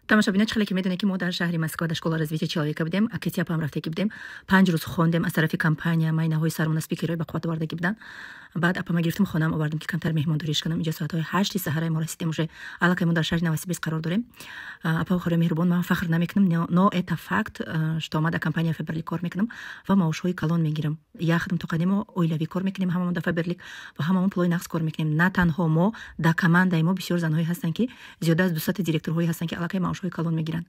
Тамошобино, чӣ хеле ки медонед, ки мо дар шаҳри Москва дар школа развития человека будем, акетиапам рафтагӣ будем. 5 рӯз хондем аз тарафи компания, майнаҳои сармона, спикерҳои ба қувват овардагӣ буданд. Баъд апама гирифтам, хонаам овардам, ки камтар меҳмондориш кунам. Инҷа соатҳои 8-и саҳараи мо расидем, уже аллакай мо дар шаҳри Новосибирск қарор дорем. Апа, хоҳари меҳрубон, ман фахр намекунам, но это факт, что ма дар компания Фаберлик кор мекунам ва маошҳои калон мегирам. Яхдам тоқади мо оилавӣ кор мекунем, ҳамамон дар Фаберлик ва ҳамамон пулои нақс кор мекунем. На танҳо мо, дар командаи мо бисёр занҳое ҳастанд, ки зиёда аз 200 директорҳое ҳастанд, ки аллакай маошҳои калон мегиранд.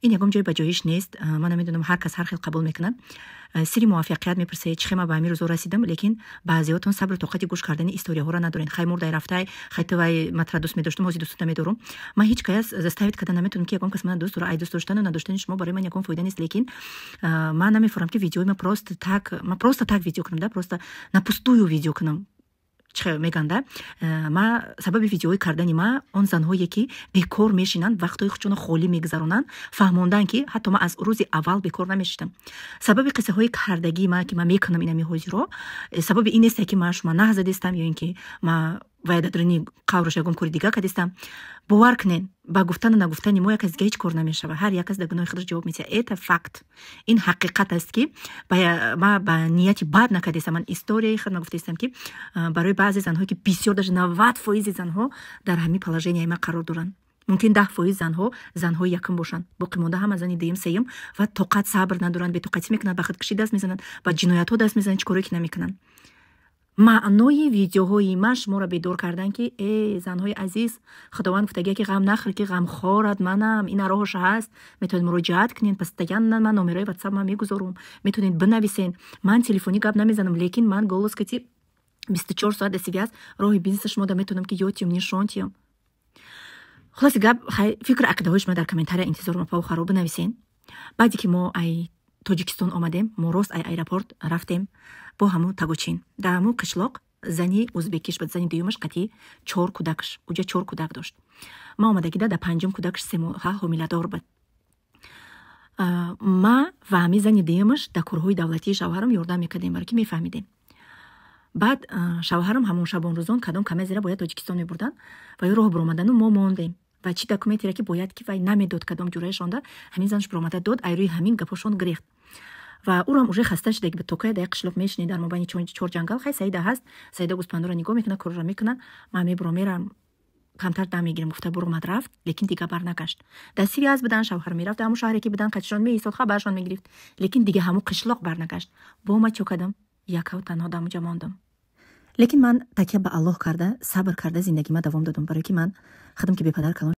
Ин ягон ҷои баҷоиш нест. Ман намедонам, ҳар кас ҳар хел қабул мекунад. Сири муваффақият мепурсед, чӣ хел ма ба ҳамин рӯзо расидам, лекин баъзеҳотон сабру тоқати гӯш кардани историяҳоро надоред. Хай, мурдай, рафтай, хай, тувай матра дӯст медоштум, ҳозир дӯстата медорум. Ман ҳеҷ кас заставить карда наметавонам, ки ягон кас мана дӯст дора. Ай дӯст доштану надоштани шумо барои ман ягон фоида нест, лекин ман намефорам, ки видеои ма просто так, ма просто так видео кунам да, просто на пустую видео кунам, чӣ мегӯянд да. Ма сабаби видеои кардани ма он занҳое, ки бекор мешинанд, вақтҳои худшонро холӣ мегузаронанд, фаҳмондан, ки ҳатто ман аз рӯзи аввал бекор намешиштам. Сабаби қиссаҳои кардагии ма, ки ман мекунам инами ҳозиро, сабаби ин несте, ки ман шума наҳзадистам ё ин ки ма вай дадрини қавраш ягон кори дига кардистам. Бовар кунед, ба гуфтану нагуфтани мо як кас дига ҳеҷ кор намешавад. Ҳар як кас дар гуноҳи худаш ҷавоб медиҳад. Это факт, ин ҳақиқат аст, ки ма ба нияти бад накардистам. Ман историяи худ ма гуфтаистам, ки барои баъзе занҳое, ки бисёр, даже 90% занҳо дар ҳамин положенияи ма қарор доранд. Мумкин 10% занҳо занҳои якум бошанд, боқимонда ҳама зани дуюм, сеюм ва тоқат, сабр надоранд, бетоқатӣ мекунанд, ба худкушӣ даст мезананд, ба ҷиноятҳо даст мезананд, чӣ корое ки намекунанд. Маънои видеоҳои ман шуморо бедор кардан, ки э занҳои азиз, Худованд гуфтагия, ки ғам нахӯр, ки ғамхорат манам. Ина роҳоша ҳаст, метавонед муроҷиат кунед. Постоянно ман номерои Ватсап ман мегузорум, метавонед бинависен. Ман телефонӣ гап намезанам, лекин ман голос кати 24 соат дар связь, роҳи бизнеса шумо да метавонам, ки ётиём, нишон тиём. Хулоси гап, фикру ақидаҳои шумо дар комментария интизорум, апаву харо, бинависен. Баъде ки мо ай Тоҷикистон омадем, мо рост ай аэропорт рафтем бо ҳамун Тагочин. Дар ҳамун қишлоқ зани узбекиш буд, зани дуюмаш, қатъи чор кӯдакш, уҷа чор кӯдак дошт. Ма омадагида дар панҷум кӯдакш 3 моҳа ҳомиладор буд. Ма ва ҳамин зани дуюмаш дар корҳои давлатии шавҳарам ёрдам мекардем, баро ки мефаҳмидем. Баъд шавҳарам ҳамон шабонрӯзон кадом камезера бояд Тоҷикистон мебурданд ва ё роҳ биромадану мо мондем. Ва чӣ документере ки бояд, ки вай намедод, кадом ҷураешонда ҳамин занаш биромада дод, ай рӯи ҳамин гапошон гирехт. Ва ӯрам уже хаста шуда, ки токая дар як қишлоқ мешинед, дар мобайни чор ҷангал. Хай, Саида ҳаст, Саида гӯспандоро нигоҳ мекунад, корро мекунад, ман мебурам, мерам, камтар дам мегирам, гуфта буромад, рафт, лекин дига барнагашт. Дар связь будан, шавҳар мерафт, дар ҳамун шаҳре ки будан, қатишон меистод, хабаршон мегирифт, лекин дига ҳамун қишлоқ барнагашт. Бо ма чо кардам? Якав танҳо дар ҳамунҷа мондам. Лекин ман такя ба Аллоҳ карда, сабр карда, зиндагима давом додам, барое ки ман худам ки бепадар калон.